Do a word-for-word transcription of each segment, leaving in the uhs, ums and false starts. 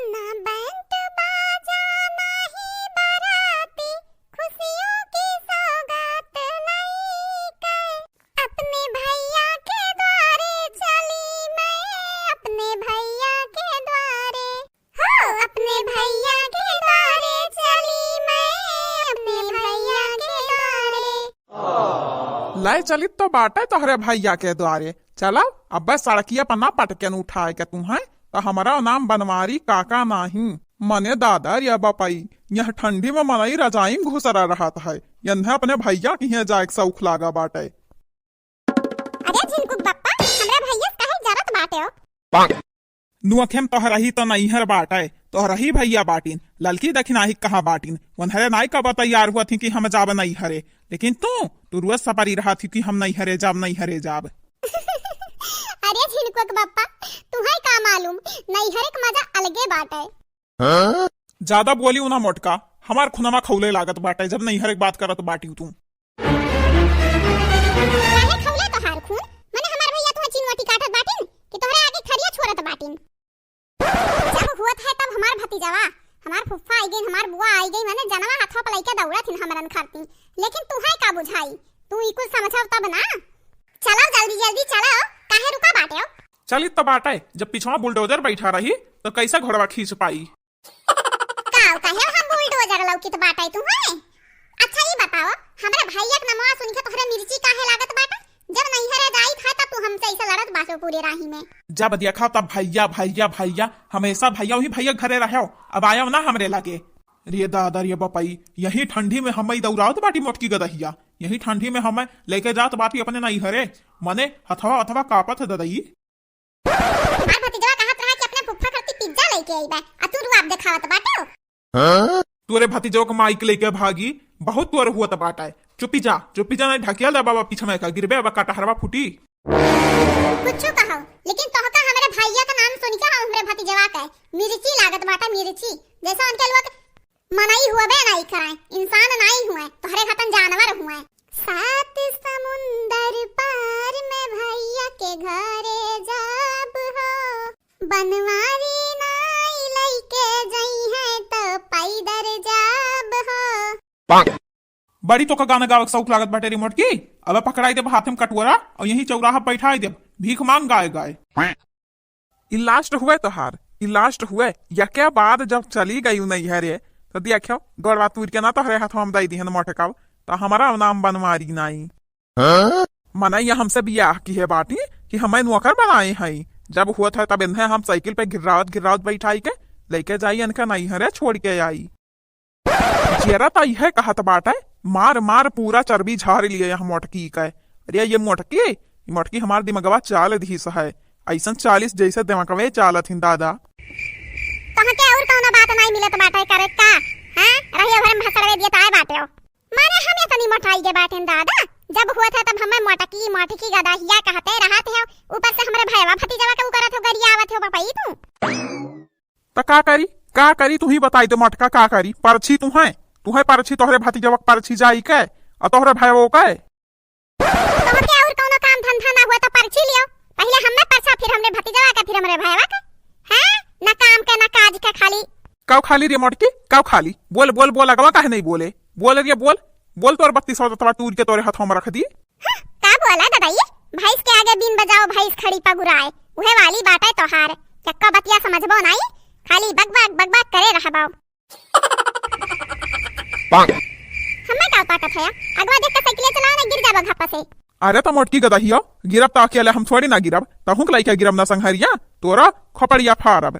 ना बैंड बाजा, ना ही बाराती, खुशियों की सौगात लइके। अपने भैया के द्वारे चली मैं, अपने भैया के द्वारे। हो, अपने भैया के द्वारे चली मैं, अपने भैया के द्वारे। लै चलित तो बाटे तोहरे भैया के द्वारे। चला, अब्बे सड़किया पर ना पटकेन उठाए के तुहैं, तो हमरा नाम बनवारी काका नाहीं। मने दादा रे बपई, यह ठंडी में मनई रजाई में घुसरा रहत है, यन्हे अपने भैया किहे जाए के शौक लागा बाटे। अरे झिनकुक बप्पा, हमरा भैया से काहे जरत बाटे हो? नुअखेम तोहरही तो नैहर बाटे, तोहरही भैया बाटिन, ललकी दखिनाही कहाँ बाटिन? वन्हरे नाई कब तैयार हुआ थी कि हम जाब नैहरे, लेकिन तू, तू रोज सपरी रहा थी कि हम नैहरे जाब, नैहरे जाब। अरे झिनकुक बप्पा, तुहैं का मालूम, नैहरे के मजा अलगे बाटे। हाँ? ज्यादा बोली ना मोटका, हमार खुनमा खौले लागत बाटे जब नैहरे के बात करत बाटी तू। काहे खौले तोहार खून? मने हमार भैया तुहे चिनवटी काटत बाटिन कि तोहरे आगे थरिया छोड़त बाटिन? जब हुअत है तब हमार भतीजवा, हमार फुफ्फा आई गई, हमार बुआ आई गई, मने जनवा हाथवा पर लइके दौड़त हिन हमरन खातिर। लेकिन तुहे का बुझाई, तू ई कुल समझव तब ना। चलो जल्दी जल्दी चलो, काहे रुका बाटे हो? चलित तो बाटे, जब पिछवा बुलडोजर बैठा रही तो कैसे घोड़वा खींच पाई? का कहे हम बुलडोजर लौकित बाटे तू है? अच्छा ई बताओ, हमरा भैया के नमवा सुन के तोहरे मिर्ची काहे लागत बाटे? जब नैहरे जाइत है तब तू हमसे ऐसे लड़त बाटो पूरे राही में। जब देखा तब भैया भैया भैया, हमेशा भैया वही भैया घरे रहो, अब आयो ना हमरे लगे। रे दादा रे बपई, यही ठंडी में हमें दौड़ावत बाटी मोटकी गदहिया, यही ठंडी में हमें लेके जात बाटी अपने नैहरे, मने हथवा हथवा कापत है ददई। हमार भतीजवा कहत रहा कि अपने फुफ्फा खातिर पिज्जा लेके आई बा, आ तू रुआब देखावत बाटे हो। हाँ? तोरे भतीजवा के माइक लेके भागी, बहुत तोर हुआ त बाटा है। चुपी जा, चुपी जा, नहीं ढकिया ले बाबा पीछे में का गिरबे अब कटहरवा फूटी। कुछ कहो, लेकिन तोहका हमरे भैया का नाम सुन के हमरे भतीजवा के मिर्ची लागत बाटा, मिर्ची। जैसा उनके लोग मनई हुआ बे नाई कराए, इंसान नाई हुए, तोहरे खातन जानवर हुए। सात समुंदर पार में भैया के घरे जाब हो, बनवारी नाई लइके जइहे तो पैदर जाब हो। बड़ी तोका गाना गावे के शौक लागत बाटे रे मोटकी। अबे पकड़ाई देब हाथे में कटोरा और यहीं चौराहा बैठाई देब, भीख मांग गाए गाए। ई लास्ट हुए तोहार, ई लास्ट हुए। यके बाद जब चली गई नैहरे, तो देखो, गोड़वा तूर के ना तोहरे हाथवा में दई दिहन मोटकाव, तो हमारा नाम बनवारी नाई। हाँ? मने ये हमसे बियाह किहे बाटी कि हमें नौकर बनाए हई। जब हुआ था तब इन्हें हम साइकिल पे गिर्रावत गिर्रावत बैठाई के लेके जाई इनका नैहरे छोड़ के आई। जियरा त इहे कहत बाटे, मार मार पूरा चर्बी झार लिए यह मोटकी के। अरे ये मोटकी, ये मोटकी हमार दिमगवा चाल दिहिस है, ऐसन चालिस जैसे दिमगवे चालत हिन दादा। तोहके और कौनो बात नाई मिलत बाटे करे का? हाँ, रहिए भरे में भसड़वे दिए ताए बाटे हो। माने हम इतनी मोटाई के बाटे दादा, जब हुआ था तब हमें मोटकी मोटकी गदहिया कहते रहत हो, ऊपर से हमरे भयवा भतीजवा के उ करत हो, गरियावत हो बपई तू। त का करी, का करी, तू ही बताई दे मोटका, का करी? परछी तू है, तू है परछी, तोहरे भतीजवा के परछी जाई के, आ तोहरे भयवो के। तोहके और कौनो काम धंधा ना हुआ तो परछी लियो, पहले हमें परछा, फिर हमरे भतीजवा के, फिर हमरे भयवा के। हैं? ना काम के, ना काज के, खाली। काउ खाली रे मोटकी, काउ खाली? बोल, बोल, बोल, अगवा काहे नहीं बोले? बोल रे, बोल, बोल, तोर बत्तीस सौ तवा टूर के तोरे हथवा में रख दी। हाँ, का बोला दादा ये? भैंस के आगे बीन बजाओ, भैंस खड़ी पगुराए। उहे वाली बाटे तोहार। चक्का बतिया समझबो नाई, खाली बक बक, बक बक करे रहबो। हमें का ताकत है? अगवा देख के साइकिल चलाओ ना, गिर जाबो घापा से। अरे तो मोटकी गदहियो, गिरब तो अकेले हम थोड़ी ना गिरब, तहूँ के लइके गिरब ना संघरिया, तोरा खोपड़िया फाड़ब।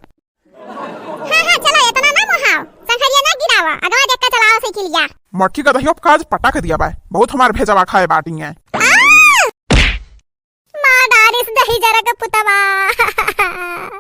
हाँ, हाँ, चलो, इतना ना मोहाओ। संघरिया ना गिरावा, अगवा देख के चलाओ साइकिलिया। मोटकी गदहियो काज पटा के दिया बाय, बहुत हमार भेजवा खाए बाटी है। आ! मार डारिस दही जरा के पुतवा।